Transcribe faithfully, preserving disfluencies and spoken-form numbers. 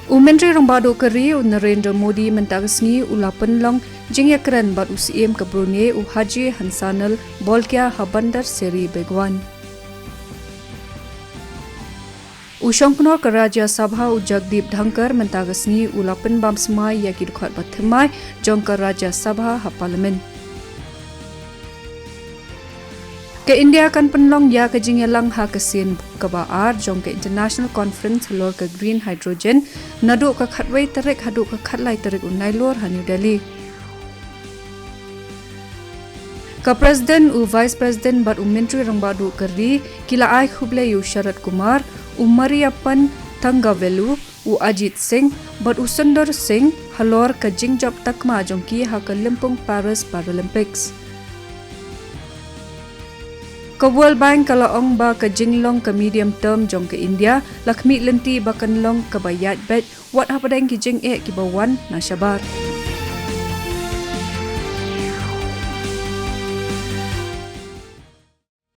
U Myntri Rangbah Duh ka ri u Narendra Modi mynta ka sngi u la pynlong jingïakren bad u Syiem ka Brunei u Haji Hassanal Bolkiah ha Bandar Seri Begawan. U Shongknor ka Rajya Sabha u Jagdeep Dhankhar mynta ka sngi u la pynbam smai ïa ki dkhot ba thymmai jong ka Rajya Sabha ha Parliament. Ka India kan pynlong ïa ka jingïalang ha ka sien kaba ar jong ka International Conference halor ka Green Hydrogen naduh ka khatwei tarik haduh ka khatlai tarik u Nailur ha New Delhi. Ka President, u Vice President bad u Myntri Rangbah Duh ka ri ki la ai khublei ïa u Sharad Kumar, u Mariyappan Thangavelu, u Ajit Singh bad u Sundar Singh halor ka jingjop takma jong ki ha ka lympung Paris Paralympics. Ka World Bank ka la ong ba ka jinglong ka medium term jong ka India la khmih lynti ba kan long kaba ïaid beit wat hapdeng ki jingeh kiba wan na shabar.